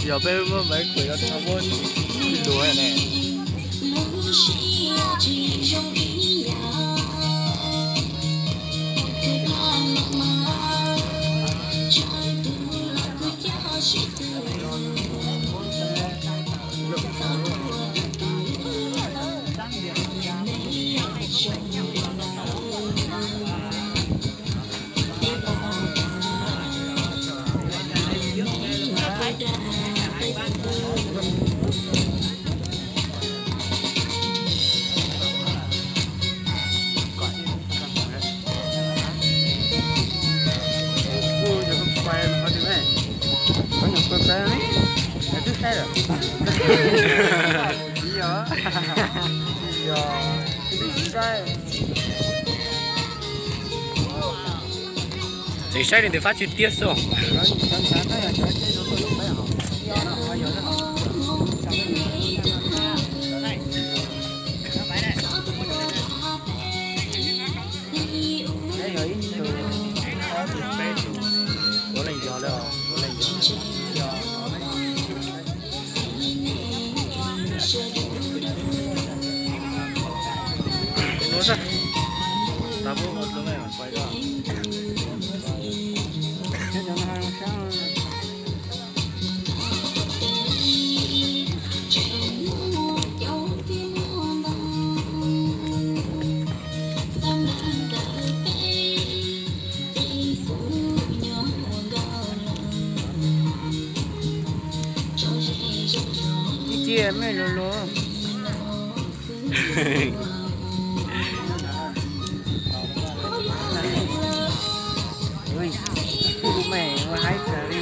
Yog peb muab maiv kuas yuav tau muab ib luag ne. Ua, yog koj pais no qhov twg ne? Koj nyuam qhuav pais ne, twb saib lawm. Tsis yog, tsis yog, twb saib. Tseem saib li ntawd fab tsw tiab xwb. Ib txhia mej lus lus. Kuv mej ua haib kawg li.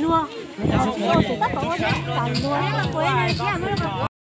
Luag, luag tus tab tom ua thiab, tam luag thiab mas kuv ib leeg thiab.